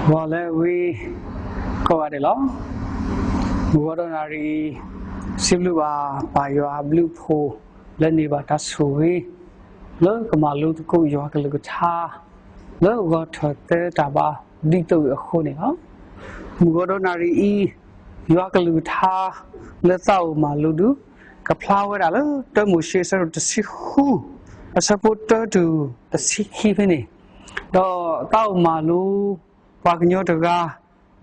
ဂီၤလၢအဂ့ၤ ကိးဂၤဒဲးလီၤ. မုၢ်ဂီၤဒီးနၣ်ရံၣ်အံၤ စံးဘျုးဘၣ်ပၢ်ယွၤအဘျုးအဖှိၣ် လၢန့ၢ်ဘၣ်တၢ်ဆိၣ်ဂ့ၤ လၢကမၤလိသကိးယွၤကလုၢ်ကထါ လၢဂီၤထီၣ်သၢတၢ်ဘါဒ်သိးအံၤအဃိန့ၣ်လီၤ. မုၢ်ဂီၤဒီးနၣ်ရံၣ်အံၤ ယွၤကလုၢ်ကထါ လၢသးအိၣ်မၤလိဒုး ကဖျါဝဲဒၣ်လၢ တၢမိၤၡ့အဆၢဒိၣ်တဆံဃု အဆၢဖိတၢတုၤတဆံခံဖဲန့ၣ်, ဒီးသးအိၣ်မၤလိ ပှၤကညီတဂၤ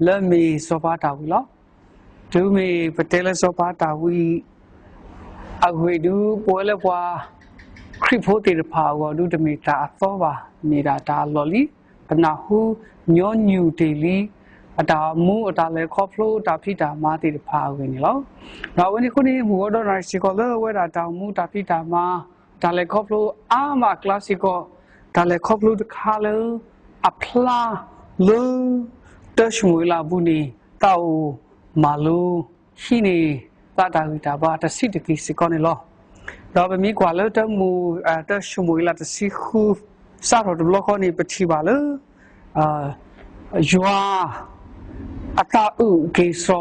လၢအမ့ၢ်စီၤပၤတၢ်ဝံလီၤ. တုၤမ့ၢ်ပတဲလၢစီၤပၤတၢ်ဝံ အဂ့ၢ်ဒုး ပဝဲလၢပှၤခရံာ်ဖိသ့ၣ်တဖၣ်အဂီၢ်ဒုး တမ့ၢ်တၢ်အသီဘၣ်, မ့ၢ်ဒၣ်တၢ်အလီၢ်လံ. ပနၢ်ဟူညီနုၢ်တ့ၢ်လံ အတၢ်အိၣ်မူအတၢ်လဲၤခီဖျိတၢ်ဖံးတၢ်မၤသ့ၣ်တဖၣ်အဂ့ၢ်န့ၣ်လီၤ. ဒီးအဝဲန့ၣ်အဃိန့ၣ် မုၢ်ဂီၤဒီးနၣ်ရံၣ်စ့ၢ်ကီးလၢအဝဲဒၣ်တၢ်အိၣ်မူတၢ်ဖံးတၢ်မၤ တၢ်လဲၤခီဖျိအါမးအကျါစ့ၢ်ကီး တၢ်လဲၤခီဖျိတခါလၢ အဖျါလၢ တၢၡမူၤအ့လးအပူၤန့ၣ် သးအိၣ်မၤလိ ဟံးန့ၢ်သးတၢ်ဂံၢ်တၢ်ဘါတဆံးတက့ၢ်စ့ၢ်ကီးန့ၣ်လီၤ. ဒီးပမ့ၢ်ကွၢ်လၢတၢမိၤ တၢၡမူၤအ့လးတဆံဃု စးထီၣ်တဘျီဃီန့ၣ် ပထံၣ်ဘၣ်လၢ ယွၤ အသးအုးက့ၤစီၤ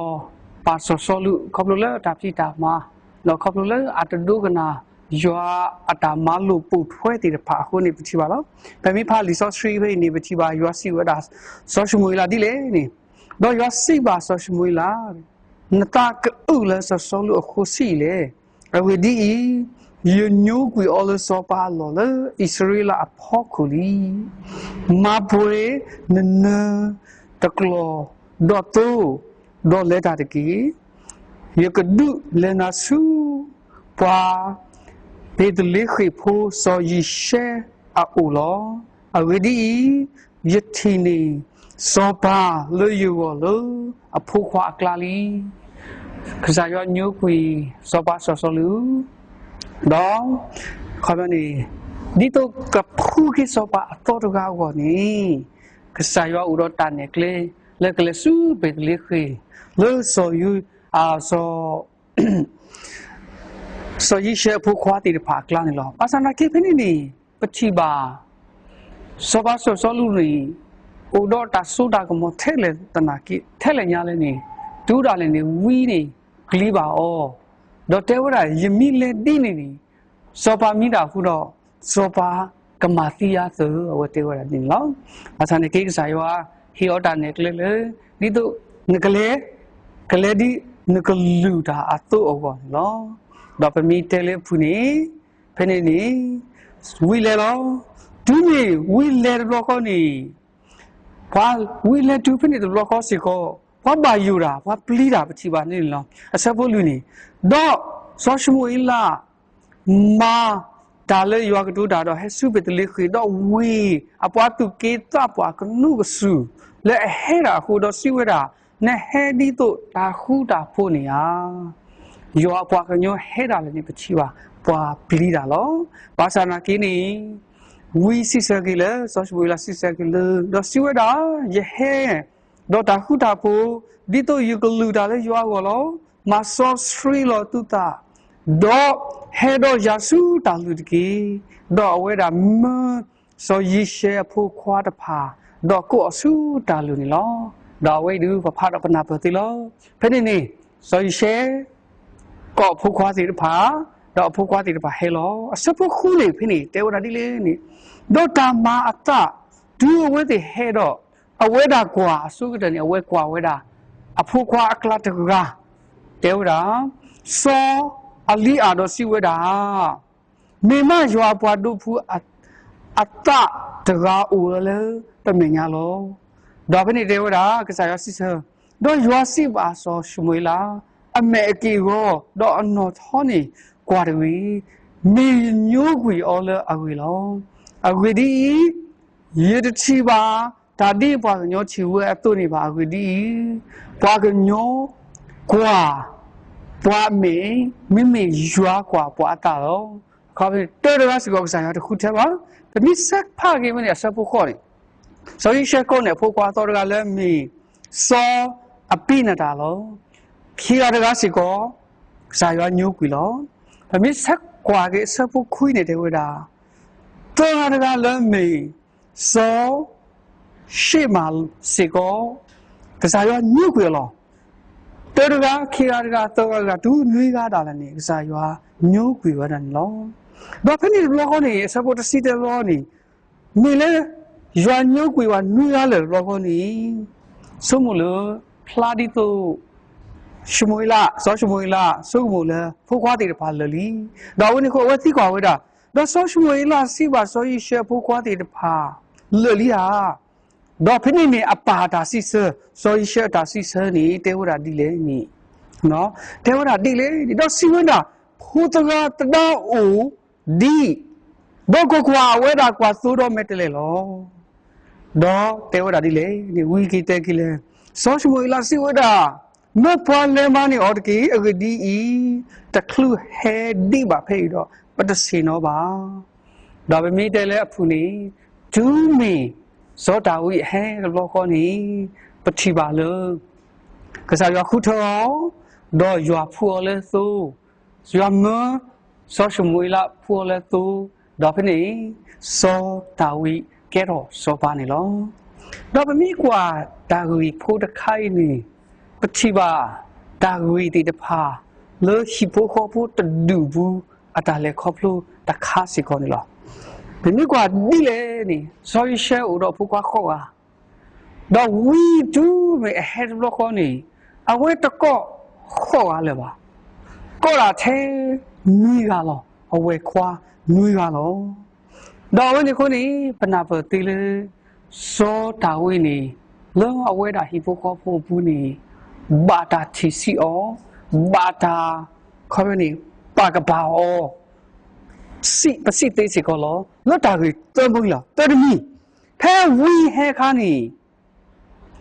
ပၤစီၤစီလူး ခီဖျိလၢအတၢ်ဖံးတၢ်မၤ ဒီးခီဖျိလၢအတဒိကနၣ် ယွၤအတၢ်မၤလိာ်ပိာ်ထွဲသ့ၣ်တဖၣ်အဃိန့ၣ် ပထံၣ်ဘၣ်လီၤ. ပမ့ၢ်ဖးလံာ်စီဆှံဖဲအံၤန့ၣ် ပထံၣ်ဘၣ်ယွၤစံးဝဲဒၣ် စီၤၡမူၤအ့လးဒ်လဲၣ်န့ၣ်, ဒီးယွၤစံးဘၣ်စီၤၡမူၤအ့လး, နသးကအုးလၢစီၤစီလူးအဃိဆံးအံၤလဲၣ်. အဂ့ၢ်ဒ်အံၤ, ယညိကွံာ်အီၤလၢစီၤပၤအလီၢ်လၢအံၣ်စရ့လးအဖီခိၣ်လံ. မၤပှဲၤနနၢၤတကျီၢ်ဒီးသိ, ဒီးလဲၤတၢ်တက့ၢ်. ယကဒုးလဲၤနၤဆူ ပှၤဘ့းသလ့ဃ့ၣ်ဖိစီၤယံၡဲအအိၣ်လီၤ. အဂ့ၢ်ဒ်အံၤ, ယထံၣ်န့ၢ်စီၤပၤလၢယဂီၢ်လၢအဖိခွါအကျါလံ. ကစၢ်ယွၤညိကွံာ်စီၤပၤစီၤစီလူး, ဒီး ခီပညီန့ၣ် ဒ်သိးကဖှူက့ၤစီၤပၤအသီတဂၤအဂီၢ်န့ၣ်, ကစၢ်ယွၤအိၣ်ဒီးတၢ်နဲၣ်ကျဲ လၢကလဲၤဆူဘ့းသလ့ဃ့ၣ် လၢစီၤယ စီၤ စီၤယံၡဲအဖိခွါသ့ၣ်တဖၣ်အကျါန့ၣ်လီၤ. ဘၣ်ဆၣ်သနာ်က့ဖဲန့ၣ်န့ၣ် ပထံၣ်ဘၣ် စီၤပၤစီၤစီလူးန့ၣ် အိၣ်ဒီးတၢ်စိတၢ်ကမီၤထဲလဲၣ်သနာ်က့ ထဲလဲၣ်ညါလဲၣ်န့ၣ်, တုၤဒၣ်လဲာ်န့ၣ် ဝံန့ၣ်ပျံၤဘၣ်အီၤ, ဒီးတဲဝဲဒၣ် ယမ့ၢ်လဲၤဒ်န့ၣ်န့ၣ် စီၤပၤမံဒၣ်အဃိဒီး စီၤပၤကမၤသံယၤသၢၣ် အဝဲတဲဝဲဒၣ်ဒ်န့ၣ်လီၤ. ဘၣ်ဆၣ်န့ၣ်က့ ကစၢ်ယွၤဟ့ၣ်အီၤတၢ်နဲၣ်ကျဲလၢ ဒ်သိးနကလဲၤ ကလဲၤဒ်နကလုၢ်တၢ်အသိးအဂီၢ်န့ၣ်လီၤ. ဒီးပမ့ၢ်တဲလၢအဖုၣ်န့ၣ် ဖဲန့ၣ်န့ၣ် ဝံလဲၤလီၤ. တုၤမ့ၢ်ဝံလဲၤတဘျီဃီန့ၣ် ပှၤဝံလဲၤတုၤဖဲန့ၣ်တဘျီဃီစ့ၢ်ကီး ပှၤဘၣ်ယိၣ်တၢ် ပှၤပျံၤတၢ် ပထံၣ်ဘၣ်န့ၣ်လီၤ. အဆၢဖိလွံၢ်န့ၣ်, ဒီးစီၤၡမူၤအ့လး မၤတၢ်လၢယွၤကတိၤတၢ်ဒီးဟဲဆူဘ့းသလ့ဃ့ၣ်, ဒီးဝံၤအပှၤသူၣ်က့သးပှၢ်ကနူးကစူၢ် လၢအဟဲဒၣ်အဃိဒီးစံးဝဲဒၣ်, နဟဲဒ်သိးတၢ်ဃူတၢ်ဖိးန့ၣ်ဧါ. ယွၤအပှၤကညီဟဲဒၣ်လဲာ်န့ၣ် ပထံၣ်ဘၣ် ပှၤပျံၤတၢ်လီၤ. ဘၣ်ဆၣ်သနာ်က့န့ၣ် ဝံစံးဆၢက့ၤလၢ စီၤၡမူၤအ့လးစံးဆၢက့ၤလၢ ဒီးစံးဝဲဒၣ်, ယဟဲ ဒီးတၢ်ဃူတၢ်ဖိး ဒ်သိးယကလုၢ်တၢ်လၢယွၤအဂီၢ်လီၤ. မၤစီဆှံလီၤသုသး, ဒီးဟဲဒီးယၤဆူတၢ်လုၢ်တက့ၢ်. ဒီးအဝဲဒၣ်မၢစီၤယံၡဲအဖိခွါတဖၣ်, ဒီးကိးအီၤဆူတၢ်လုၢ်န့ၣ်လီၤ. ဒီးအဝဲအံၤဒုး ပဖးဒီးပနၢ်ပၢၢ်သ့လီၤ. ဖဲန့ၣ်န့ၣ် စီၤယံၡဲ ကိးအဖိခွါသ့ၣ်တဖၣ်, ဒီးအဖိခွါသ့ၣ်တဖၣ်ဟဲလီၤ. အဆၢဖိဃုန့ၣ် ဖဲန့ၣ် တဲဝဲဒၣ်ဒ်လဲၣ်န့ၣ်, ဒီးတၢ်မၤအသး တုၤအဝဲသ့ၣ်ဟဲဒီး အဝဲဒၣ်ကွၢ်အဆိကတၢၢ်န့ၣ် အဝဲကွၢ်ဝဲဒၣ် အဖိခွါအကျါတဂၤ တဲဝဲဒၣ်, စီၤအလံအၤဒီးစံးဝဲဒၣ်, မ့ၢ်မးယွၤအပှၤဒိးဖုအ အသးတဂၤအိၣ်လၢပမဲာ်ညါလီၤ. ဒီးဖဲန့ၣ်တဲဝဲဒၣ် ကစၢ်ယွၤစံးဆၢ, ဒီးယွၤစံးဘၣ်စီၤၡမူၤအ့လး, အမဲာ်အက့ၢ်အဂီၤ ဒီးအနီၢ်ထီန့ၣ်ကွၢ်တဂ့ၤ, မ့ၢ်ယညိကွံာ်အီၤလၢအဂ့ၢ်လီၤ. အဂ့ၢ်ဒ်အံၤ, ယတထံၣ်ဘၣ် တၢ်ဒ်ပှၤကညီထံၣ်ဝဲအသိးန့ၣ်ဘၣ်. အဂ့ၢ်ဒ်အံၤ, ပှၤကညီကွၢ်ပှၤအမဲာ်, မ့မ့ၢ်ယွၤကွၢ်ပှၤအသးလီၤ. အခီပညီ တၢတဂၤစ့ၢ်ကီး ကစၢ်ယွၤတဃုထၢဘၣ်. ပမ့ၢ်ဆဲးဖးက့ၤဝဲန့ၣ် အဆၢဖိဃိးန့ၣ်, စီၤယံၡဲကိးန့ၢ်အဖိခွါအသီတဂၤလၢအမ့ၢ် စီၤအဘံနၤဒၤလီၤ. ခံဂၤတဂၤစ့ၢ်ကီး ကစၢ်ယွၤညိကွံာ်လီၤ. ပမ့ၢ်ဆဲးကွၢ်က့ၤအဆၢဖိခွံန့ၣ်တဲဝဲဒၣ်, သၢဂၤတဂၤလၢအမ့ၢ် စီၤ ရှ့ၣ်မးစ့ၢ်ကီး ကစၢ်ယွၤညိကွံာ်အီၤလီၤ. တၢတဂၤ ခံဂၤတဂၤ သၢဂၤတဂၤ တုၤနွံဂၤဒၣ်လဲာ်န့ၣ် ကစၢ်ယွၤညိကွံာ်ဝဲဒၣ်န့ၣ်လီၤ. ဒီးဖဲန့ၣ်တဘျီဃီန့ၣ် အဆၢဖိတဆံတဲဘျီန့ၣ် မ့ၢ်လၢ ယွၤညိကွံာ်ဝဲနွံဂၤလၢာ်တဘျီဃီန့ၣ် ဆိကမိၣ်လၢ ဖျါဒ်သိး ၡမူၤအ့လး စီၤၡမူၤအ့လး ဆိကမိၣ်လၢ ဖိခွါသ့ၣ်တဖၣ်လၢာ်လံ. ဒီးအဝဲန့ၣ်အဃိ အဝဲသံကွၢ်ဝဲဒၣ်, ဒီးစီၤၡမူၤအ့လးစံးဘၣ်စီၤယံၤၡဲအဖိခွါသ့ၣ်တဖၣ် လၢာ်လံဧါ. ဒီးဖဲန့ၣ်န့ၣ် အပၢ်အတၢ်စံးဆၢ, စီၤယံၤၡဲအတၢ်စံးဆၢန့ၣ် တဲဝဲဒၣ်ဒ်လဲၣ်န့ၣ်, တဲဝဲဒၣ်ဒ်လဲၣ်န့ၣ် ဒီးစံးဝဲဒၣ်, ဖိသဂၤသဒါအိၣ်ဒံး, ဒီးကွၢ်ကွၢ်, အဝဲဒၣ်ကွၢ်သိဒီးမဲာ်တဲးလဲးလီၤ. ဒီးတဲဝဲဒၣ်ဒ်လဲၣ်န့ၣ် ဝံၤက့ၤတဲက့ၤလၢ စီၤၡမူၤအ့လးစံးဝဲဒၣ်, မၢပှၤလဲၤမၤန့ၢ်အီၤတက့ၢ်. အဂ့ၢ်ဒ်အံၤ, တချုးဟဲဒံးဘၣ်ဖဲအံၤဒီး ပတဆ့ၣ်နီၤဘၣ်. ဒီးပမ့ၢ်တဲလၢအဖုၣ်န့ၣ်, တုၤမ့ၢ်စီၤဒၤဝံးအဟဲတဘျီဃီန့ၣ် ပထံၣ်ဘၣ်လၢ ကစၢ်ယွၤဃုထၢအီၤ, ဒီးယွၤဖှူအီၤလၢသိ, ယွၤမၢ စီၤၡမူၤအ့လးဖှူအီၤလၢသိ, ဒီးဖဲန့ၣ် စီၤဒၤဝံးကဲထီၣ်စီၤပၤန့ၣ်လီၤ. ဒီးပမ့ၢ်ကွၢ်တၢ်ဂ့ၢ်ဖိတခါအံၤန့ၣ် ပထံၣ်ဘၣ်တၢ်ဂ့ၢ်သ့ၣ်တဖၣ် လၢဟံၣ်ဖိဃီဖိတဒူၣ်ပူၤ အတၢ်လဲၤခီဖျိတခါစ့ၢ်ကီးန့ၣ်လီၤ. ပမ့ၢ်ကွၢ်ဒ်လဲၣ်န့ၣ် စီၤယံၤၡဲအိၣ်ဒီးဖိခွါဃိးဂၤ ဒီးဝံၤတုၤမ့ၢ်အဟဲတဘျီဃီန့ၣ် အဝဲတကိးဃိးဂၤလၢၤဘၣ်, ကိးဒၣ်ထဲနွံဂၤလီၤ, အဝဲၢ်ခွါနွံဂၤလီၤ. ဒီးအဝဲန့ၣ်အဃိန့ၣ် ပနၢ်ပၢၢ်သ့လၢ စီၤဒၤဝံးန့ၣ် လၢအဝဲဒၣ်ဟံၣ်ဖိဃီဖိအပူၤန့ၣ် ဘၣ်တၢ်ထံၣ်ဆံးအီၤ, ဘၣ်တၢ် ခီပညီန့ၣ် ပာ်ကပၤအီၤ စံးပစံးသ့စ့ၢ်ကီးလီၤ. လၢတၢ်ဂ့ၢ်သၢမံၤလီၤ. တၢတမံၤ, ဖဲဝံဟဲအခါန့ၣ်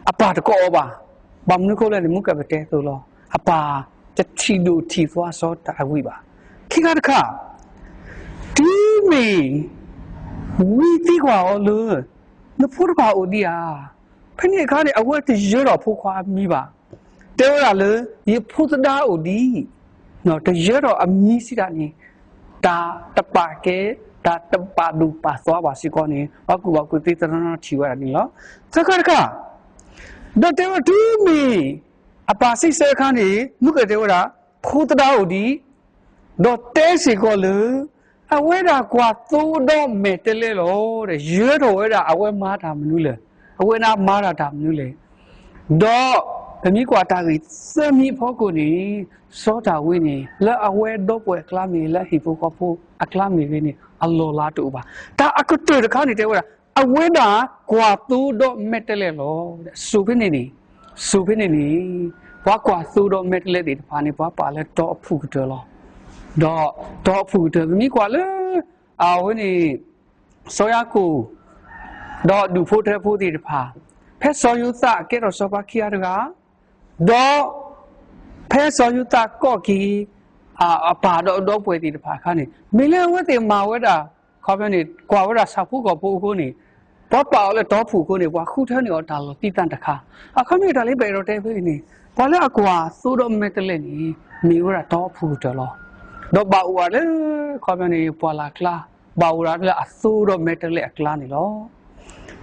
အပၢ်တကိးအီၤဘၣ်. ဘၣ်မနုၤအဃိလဲၣ်န့ၣ် မုၢ်ကပတဲသိးလီၤ. အပၢ်တထံၣ်ဒိၣ်ထံၣ်သွါစီၤဒၤဝံးဘၣ်. ခံခါတခါ, တုၤမ့ၢ်ဝံသံကွၢ်အီၤလၢ နဖိတဖၣ်အိၣ်ဒံးဧါ. ဖဲန့ၣ်အခါန့ၣ် အဝဲတယၢထီၣ်ဖိခွါအမံၤဘၣ်. တဲဝဲဒၣ်လၢ ယဖိသဒါအိၣ်ဒံး, တယၢထီၣ်အမံၤစံးတၢ်န့ၣ် တၢ်တပာ်ကဲ တၢ်တပာ်ဒိၣ်ပာ်သွါဘၣ်စ့ၢ်ကီးန့ၣ် ပှၤကူၣ်ဘၣ်ကူၣ်သ့သရၣ်ထံၣ်ဝဲဒၣ်န့ၣ်လီၤ. သၢခါတခါ, ဒီးတဲဝဲတုၤမ့ၢ် အပၢ်စံးဆၢအခါန့ၣ် မုၢ်ကတဲဝဲဒၣ် ဖိသဒါအိၣ်ဒံး, ဒီးတဲစ့ၢ်ကီးလၢ အဝဲဒၣ်ကွၢ်သိဒီးမဲာ်တဲးလဲးလီၤ. ယၢထီၣ်ဝဲဒၣ်အဝဲမၤတၢ်မနုၤလဲၣ်, အဝဲဒၣ်မၤတၢ်တၢ်မနုၤလဲၣ်. ဒီးပမ့ၢ်ကွၢ်တၢ်ဂ့ၢ်သၢမံၤအဖီခိၣ်န့ၣ် စီၤဒၤဝံးန့ၣ် လၢအဝဲဒီပုၢ်ဝဲၢ်အကျါမ့ၢ်ဂ့ၤ လၢအဟံၣ်ဖိဃီဖိအကျါမ့ၢ်ဂ့ၤန့ၣ် အလီၢ်လၤတအိၣ်ဘၣ်. တၢ်အကတၢၢ်တခါန့ၣ်တဲဝဲဒၣ် အဝဲဒၣ်ကွၢ်သိဒီးမဲာ်တဲးလဲးလီၤ. စိၤဖဲန့ၣ်န့ၣ်, စိၤဖဲန့ၣ်န့ၣ် ပှၤကွၢ်သိဒီးမဲာ်တဲးလဲးသ့ၣ်တဖၣ်န့ၣ် ပှၤပာ်လၢတီအဖုၣ်ကတၢၢ်လီၤ. ဒီးတီအဖုၣ်ကတၢၢ် ပမ့ၢ်ကွၢ်လၢ အဝဲန့ၣ် စီၤယၤကိာ် ဒီးဒူၣ်ဖိထၢဖိသ့ၣ်တဖၣ်, ဖဲစီၤယိၤသးကဲထီၣ်စီၤပၤခံဂၤတဂၤ, ဒီး ဖဲစီၤယိၤသးကိးက့ၤ အပၢ်ဒီးအဒီပုၢ်ဝဲၢ်သ့ၣ်တဖၣ်အခါန့ၣ် မ့ၢ်လၢအဝဲသ့ၣ်မၤဝဲဒၣ် ခီပညီန့ၣ် ကွၢ်ဝဲဒၣ်ဆၣ်ဖိကီၢ်ဖိအဃိန့ၣ် ပှၤပာ်အီၤလၢတီဖုၣ်အဃိန့ၣ် ပှၤဃုထၢန့ၢ်အီၤတၢ်လီၢ်သံသၣ်တခါ. အခီပညီတၢ်လၢပအဲၣ်ဒိးတဲဖဲအံၤန့ၣ် ပှၤလၢအကွၢ်သိဒီးမဲာ်တဲးလဲးန့ၣ် မ့ၢ်ဝဲဒၣ်တီဖုၣ်ကတၢၢ်လီၤ. ဒီးဘၣ်အိၣ်ဝဲလၢ ခီပညီန့ၣ် ပှၢ်လၢ်ကျါ, ဘၣ်အိၣ်ဝဲဒၣ်လၢအသိဒီးမဲာ်တဲးလဲးအကျါန့ၣ်လီၤ.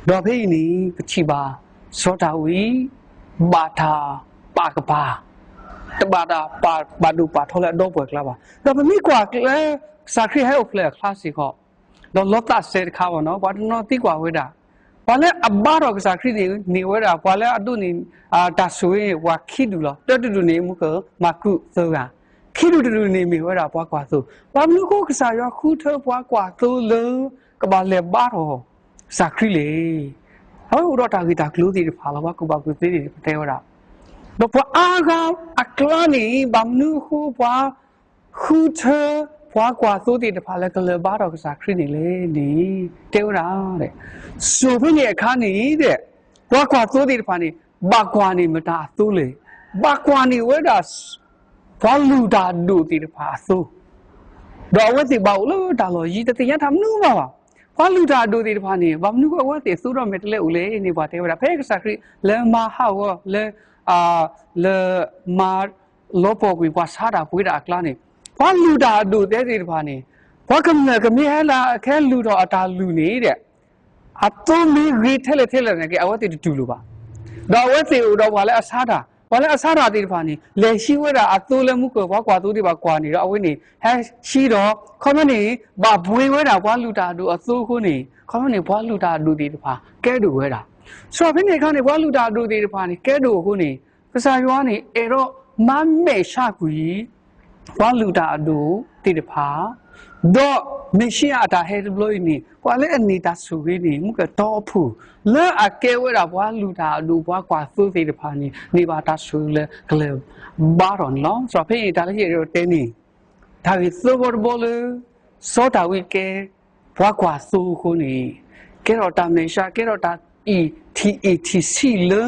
ဒီးဖဲအံၤန့ၣ် ပထံၣ်ဘၣ် စီၤဒၤဝံး ဘၣ်တၢ်ပာ်ကပၤ တဘၣ်တၢ်ပာ်ဒိၣ်ပာ်ထီလၢအဒီပုၢ်ဝဲၢ်အကျါဘၣ်. ဒီးပမ့ၢ်ကွၢ်လၢ ကစၢ်ခရံာ်ဟဲအိၣ်ဖျဲၣ်အကျါစ့ၢ်ကီး ဒီးလီၤသးစဲတခါဘၣ်နီၤ ပှၤတနီၤသံကွၢ်ဝဲဒၣ် ပှၤလၢအဘါထီၣ်ကစၢ်ခရံာ်န့ၣ် မ့ၢ်ဝဲဒၣ် ပှၤလၢအဒိးန့ၢ် တၢ်ဆိၣ်ဂ့ၤန့ၣ် ပှၤခံဒူၣ်လီၤ. တၢတဒူၣ်န့ၣ် မုၢ်ကမၤကူးသၢဂၤ, ခံဒူၣ်တဒူၣ်န့ၣ်မ့ၢ်ဝဲဒၣ်ပှၤကွၢ်သိ, ဘၣ်မနုၤအဃိကစၢ်ယွၤဃုထၢပှၤကွၢ်သိလၢ ကဘၣ်လဲၤဘါထီၣ် ကစၢ်ခရံာ်လဲၣ်. အဝဲအိၣ်ဒီးတၢ်ဂ့ၢ်တၢ်ကျိၤသ့ၣ်တဖၣ်လီၤ ပှၤကူၣ်ဘၣ်ကူၣ်သ့သ့ၣ်တဖၣ်တဲဝဲဒၣ် ဒီးပှၤအါဂၤအကျါန့ၣ် ဘၣ်မနုၤအဃိပှၤ ဃုထၢ ပှၤကွၢ်သိသ့ၣ်တဖၣ်လၢကလဲၤဘါထီၣ်ကစၢ်ခရံာ်န့ၣ်လဲၣ်န့ၣ် တဲဝဲဒၣ် စိၤဖဲန့ၣ်အခါန့ၣ်ဒီး ပှၤကွၢ်သိသ့ၣ်တဖၣ်န့ၣ် ဘၣ်ကွၢ်န့ၢ်မတၤအသိလဲၣ်. ဘၣ်ကွၢ်န့ၢ်ဝဲဒၣ် ပှၤလုၢ်တၢ်အဒိၣ်သ့ၣ်တဖၣ်အသိ ဒီးအဝဲသ့ၣ်ဘၣ်အိၣ်လၢတၢ်လီၢ်ယံၤ တသ့ၣ်ညါတၢ်မနုၤမးဘၣ်. ပှၤလုၢ်တၢ်အဒိၣ်သ့ၣ်တဖၣ်န့ၣ် ဘၣ်မနုၤအဃိအဝဲသ့ၣ်သိဒီးမဲာ်တဲးလဲးအိၣ်လဲၣ်န့ၣ် ပှၤတဲဝဲဒၣ် ဖဲကစၢ်ခရံာ်လဲၤမၤဟးဂီၤလၢ လၢမၤလီၤပှီၢ်ကွံာ်ပှၤဆါတၢ်ပှ့ၤတၢ်အကျါန့ၣ် ပှၤလုၢ်တၢ်အဒိၣ်သ့ၣ်တဖၣ်န့ၣ် ပှၤကမျၢၢ်ကမ့ၢ်ဟဲလၢအခဲလုၢ်ထီၣ်အတၢ်လုၢ်န့ၣ်ဒီး အသိမ့ၢ်ဂ့ၤထဲလဲၣ်ထဲလဲၣ်န့ၣ်က့ အဝဲသ့ၣ်တတူၢ်လိာ်ဘၣ်. ဒီးအဝဲသ့ၣ်အိၣ်ဒီးပှၤလၢအဆါတၢ်, ပှၤလၢအဆါတၢ်သ့ၣ်တဖၣ်န့ၣ် လဲၤဟံးဝဲဒၣ်အသိလၢမူကၢၢ်ပှၤကွၢ်သိသ့ၣ်တဖၣ်ကွၢ်န့ၣ်ဒီး အဝဲန့ၣ် ဟဲဟံးဒီး ခီဖျိန့ၣ် ဘၣ်ပှ့ၤဝဲဒၣ်ပှၤလုၢ်တၢ်အဒိၣ်အသိအဃိန့ၣ် ခီဖျိန့ၣ် ပှၤလုၢ်တၢ်အဒိၣ်သ့ၣ်တဖၣ် ကဲဒိၣ်ဝဲဒၣ်. စီၤဖဲန့ၣ်အခါန့ၣ် ပှၤလုၢ်တၢ်အဒိၣ်သ့ၣ်တဖၣ်န့ၣ် ကဲဒိၣ်အဃိန့ၣ် ကစၢ်ယွၤန့ၣ် အဲၣ်ဒိးမၤမဲာ်ဆှးကွံာ် ပှၤလုၢ်တၢ်အဒိၣ်သ့ၣ်တဖၣ်, ဒီးမ့ၣ်ၡံအၤအတၢ်ဟဲတဘျီအံၤန့ၣ် ပှၤလၢအန့ၢ်တၢ်ဆိၣ်ဂ့ၤန့ၣ် မူကၢၢ်တီအဖှိၣ် လၢအကဲဝဲဒၣ်ပှၤလုၢ်တၢ်အဒိၣ် ပှၤကွၢ်သိသ့ၣ်တဖၣ်န့ၣ် န့ၢ်ဘၣ်တၢ်ဆိၣ်ဂ့ၤလၢကလဲၤဘါထီၣ်န့ၣ်လီၤ. စီၤဖဲအံၤတၢ်လၢယအဲၣ်ဒိးတဲန့ၣ် တၢ်ဂ့ၢ်သၢဘီတဘီလၢ စီၤဒၤဝံးကဲ ပှၤကွၢ်သိအဃိန့ၣ် ကဲထီၣ်တၢ်မဲာ်ဆှး ကဲထီၣ်တၢ်အံၣ်ထံၣ်အံၣ်ထံၣ်ဆံးလၢ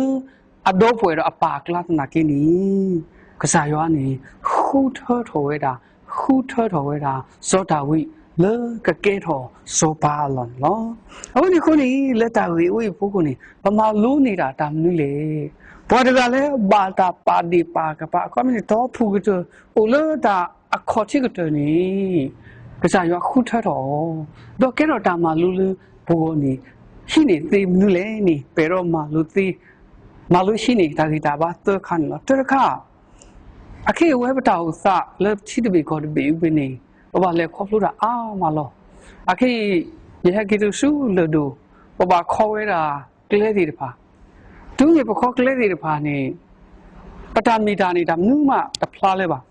အဒီပုၢ်ဝဲၢ်ဒီးအပၢ်အကျါသနာ်က့န့ၣ် ကစၢ်ယွၤန့ၣ် ဃုထၢထီၣ်ဝဲဒၣ် ဃုထၢထီၣ်ဝဲဒၣ် စီၤဒၤဝံးလၢကကဲထီၣ်စီၤပၤအလီၢ်န့ၣ်လီၤ. အဝဲန့ၣ်အဃိန့ၣ် လၢတၢ်ဂ့ၢ်အဝဲအံၤအဖီခိၣ်န့ၣ် ပမၤလိန့ၢ်တၢ်တၢ်မနုၤလဲၣ်. ပှၤတဂၤလၢဘၣ်တၢ်ပာ်ဒ့ၣ်ပာ်ကပၤ အခီပညီန့ၣ် တီဖုၣ်ကတၢၢ် အိၣ်လၢတၢ်အခီၣ်ထံးကတၢၢ်န့ၣ် ကစၢ်ယွၤဃုထၢထီၣ်အီၤ ဒီးကဲထီၣ်တၢ်မၤလိလၢပဂီၢ်န့ၣ် ဟံးန့ၢ်သ့မနုၤလဲၣ်န့ၣ် ပအဲၣ်ဒိးမၤလိသ့ မၤလိဟံးန့ၢ်တၢ်ဂ့ၢ်တၢ်ဘါသၢခါန့ၣ်လီၤ. တၢတခါ အခဲအံၤအဝဲပတၢ်အိၣ်သးလၢထံတဘ့ၣ်ကီၢ်တဘ့ၣ်အံၤန့ၣ် ပဘၣ်လဲၤခီဖျိတၢ်အါမးလီၤ. အခဲအံၤ ယဟဲက့ၤတုၤဆူလၢၢ်ဒိၣ် ပဘၣ်ခီဝဲဒၣ်ကျဲသ့ၣ်တဖၣ်, တုၤမ့ၢ်ပခီကျဲသ့ၣ်တဖၣ်န့ၣ် ပတၢ်မ့ၢ်တၢ်န့ၣ် တၢ်မနုၤမးတဖျါလၢၤဘၣ်.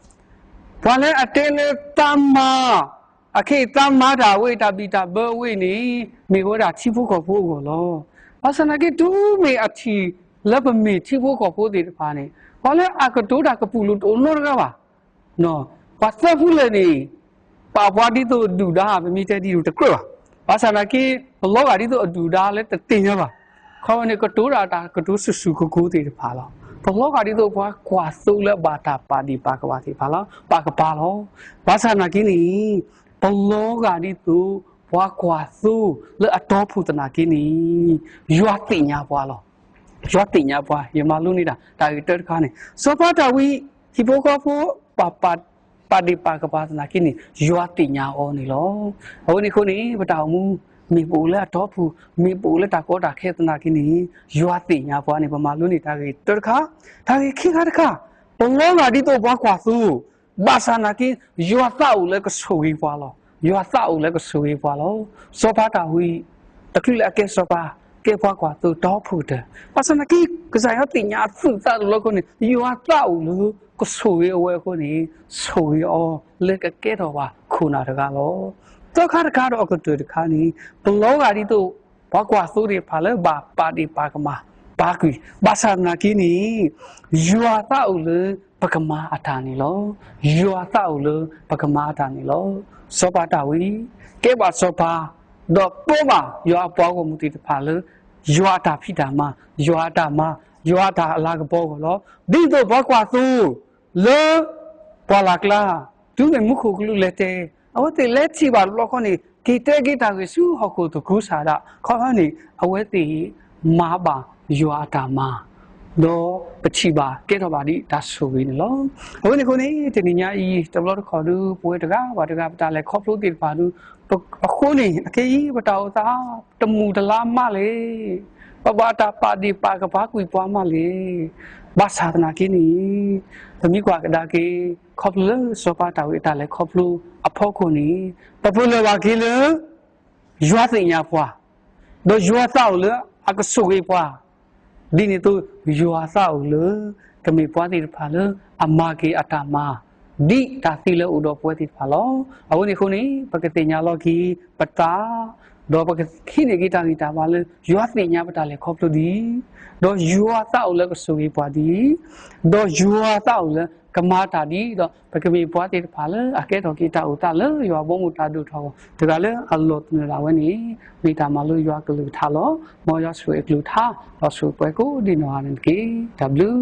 ပှၤလၢအတဲလၢသးမၤ အခဲအံၤသးမၤတၢ်ဝဲအံၤ တၢ်ဘံၣ်တၢ်ဘၢဝဲအံၤန့ၣ် မ့ၢ်ဝဲဒၣ်ထံဖိကီၢ်ဖိအဂီၢ်လီၤ. ဘၣ်ဆၣ်သနာ်က့ တုၤမ့ၢ်အထံၣ်လၢပမ့ၢ်ထံဖိကီၢ်ဖိသ့ၣ်တဖၣ်န့ၣ် ပှၤလၢအကတိၤတၢ်ကပူၤလိာ်တအိၣ်နီတဂၤဘၣ်. ပှၤသၢဖုလၢာ်န့ၣ် ပာ်ပှၤဒ်သိးအဒုၣ်ဒါ ပမ့ၢ်တဲဒ်သိးတကြၢးဘၣ်. ဘၣ်ဆၣ်သနာ်က့ ပလီၤဂာ်ဒ်သိးအဒုၣ်ဒါလၢတသ့ၣ်ညါဘၣ်. ခီဖျိန့ၣ် ကတိၤတၢ်တၢ်ကတိၤဆူၣ်ဆူၣ်ကိၤကိၤသ့ၣ်တဖၣ်လီၤ. ပလီၤဂာ်ဒ်သိးပှၤကွၢ်သိလၢအဘၣ်တၢ်ပာ်ဒ့ၣ်ပာ်ကပၤသ့ၣ်တဖၣ်လီၤ, ပာ်ကပၤလီၤ. ဘၣ်ဆၣ်သနာ်က့န့ၣ် ပလီၤဂာ်ဒ်သိးပှၤကွၢ်သိလၢအတီဖုၣ်သနာ်က့န့ၣ် ယွၤသ့ၣ်ညါပှၤလီၤ. ယွၤသ့ၣ်ညါပှၤ ယမၤလိန့ၢ်တၢ် တၢ်ဂ့ၢ်တၢတခါန့ၣ် စီၤပၤဒၤဝံး ဟံၣ်ဖိဃီဖိ ပာ်ပာ် ပာ်ဒ့ၣ်ပာ်ကပၤသနာ်က့န့ၣ် ယွၤသ့ၣ်ညါအီၤန့ၣ်လီၤ. အဝဲန့ၣ်အဃိန့ၣ် ပတၢ်အိၣ်မူ မ့ၢ်ပအိၣ်လၢအတီဖုၣ် မ့ၢ်ပအိၣ်လၢတၢ်ကီတၢ်ခဲသနာ်က့န့ၣ် ယွၤသ့ၣ်ညါပှၤန့ၣ် ပမၤလိန့ၢ်တၢ်ဂ့ၢ်တၢတခါ, တၢ်ဂ့ၢ်ခံခါတခါ, ပလီၤဂာ်ဒ်သိးပှၤကွၢ်သိ ဘၣ်ဆၣ်သနာ်က့ ယွၤသးအိၣ်လၢကဆိၣ်ဂ့ၤပှၤလီၤ. ယွၤသးအိၣ်လၢကဆိၣ်ဂ့ၤပှၤလီၤ. စီၤပၤဒၤဝံး တချုးလၢအကဲစီၤပၤ ကဲပှၤကွၢ်သိတီဖုၣ်ကတၢၢ် ဘၣ်ဆၣ်သနာ်က့ ကစၢ်ယွၤသ့ၣ်ညါအသူၣ်အသးတဘျီအဃိန့ၣ် ယွၤသးအိၣ်လၢကဆိၣ်ဂ့ၤအဝဲအဃိန့ၣ် ဆိၣ်ဂ့ၤအီၤလၢကကဲထီၣ်ဘၣ်ခိၣ်နၢ်တဂၤလီၤ. သၢခါတခါဒီးအကတၢၢ်တခါန့ၣ် ပလီၤဂာ်ဒ်သိး ပှၤကွၢ်သိသ့ၣ်တဖၣ်လၢဘၣ်ပာ်ဒ့ၣ်ပာ်ကမၤ ပာ်ကွံာ် ဘၣ်ဆၣ်သနာ်က့န့ၣ် ယွၤသးအိၣ်လၢပကမၤအတၢ်န့ၣ်လီၤ. ယွၤသးအိၣ်လၢပကမၤအတၢ်န့ၣ်လီၤ. စီၤပၤဒၤဝံး ကဲဘၣ်စီၤပၤ ဒီးပၢဘၣ်ယွၤအပှၤဂီၢ်မုၢ်သ့ၣ်တဖၣ်လၢ ယွၤအတၢ်ဖံးတၢ်မၤ ယွၤအတၢ်မၤ ယွၤအတၢ်လၤကပီၤအဂီၢ်လီၤ. ဒ်သိးပှၤကွၢ်သိ လၢ ပှၢ်လၢ်ကျါ တုၤမ့ၢ်မူခိၣ်ကလူးလဲၤတဲ အဝဲသ့ၣ်လဲၤထံၣ်ဘၣ်တဘျီဃီန့ၣ် က့ၤတဲက့ၤတၢ်ဂ့ၢ်ဆူဟီၣ်ခိၣ်သကုၤဆးဒး ခီဖျိန့ၣ် အဝဲသ့ၣ်မၤဘၣ်ယွၤအတၢ်မၤ ဒီးပထံၣ်ဘၣ်ကဲထီၣ်ဘၣ်ဒ်တၢ်ဆိၣ်ဂ့ၤန့ၣ်လီၤ. အဝဲန့ၣ်အဃိန့ၣ် တနံၤညါအံၤ တဘျီတခီၣ်ဒု ပဝဲတဂၤဘၣ်တဂၤ ပတၢ်လဲၤခီဖျိသ့ၣ်တဖၣ်ဒု အဃိန့ၣ် အခဲအံၤ ပတၢ်အိၣ်သး တမုာ်တလၤမးလဲၣ်. ပဘၣ်တၢ်ပာ်ဒ့ၣ်ပာ်ကပၤကွံာ်ပှၤမးလဲၣ်. ဘၣ်ဆၣ်သနာ်က့န့ၣ် ပမ့ၢ်ကွၢ်ကဒါက့ၤ ခီဖျိလၢစီၤပၤဒၤဝံးအတၢ်လဲၤခီဖျိအဖီခိၣ်န့ၣ် ပပလၢၢ်ဘၣ်က့ၤလၢ ယွၤသ့ၣ်ညါပှၤ ဒီးယွၤသးအိၣ်လၢအကဆိၣ်ဂ့ၤပှၤ ဒ်န့ၣ်အသိး ယွၤသးအိၣ်လၢ ကမ့ၢ်ပှၤသ့ၣ်တဖၣ်လၢအမၤက့ၤအတၢ်မၤ ဒ်တၢ်သံလၢအအိၣ်ဒီးပဝဲသ့ၣ်တဖၣ်လီၤ. အဝဲန့ၣ်အဃိန့ၣ် ပကသ့ၣ်ညါလီၤက့ၤပသး ဒီးပကဟံးန့ၢ်က့ၤတၢ်ဂံၢ်တၢ်ဘါလၢ ယွၤသ့ၣ်ညါပတၢ်လဲၤခီဖျိဒ်အံၤ, ဒီးယွၤသးအိၣ်လၢကဆိၣ်ဂ့ၤပှၤဒ်အံၤ, ဒီးယွၤသးအိၣ်လၢကမၤတၢ်ဒ်အံၤ, ဒီးပကမ့ၢ်ပှၤသ့ၣ်တဖၣ်လၢအကဲထီၣ်က့ၤတၢ်အိၣ်သးလၢယွၤဘီမုၢ်တၢ်ဒိၣ်ထီၣ်အဂီၢ် တဂၤလၢအလီၤသနၢၣ်ဒၣ်ဝဲန့ၣ် မ့ၢ်တၢ်မၤလိယွၤကလုၢ်ကထါလီၤ. မ်ယွၤဆိၣ်ဂ့ၤအကလုၢ်ကထါ ဒီးဆိၣ်ဂ့ၤပှၤကိးဒံးနီၢ်ဂၤန့ၣ်တက့ၢ်. တၢ်ဘျုး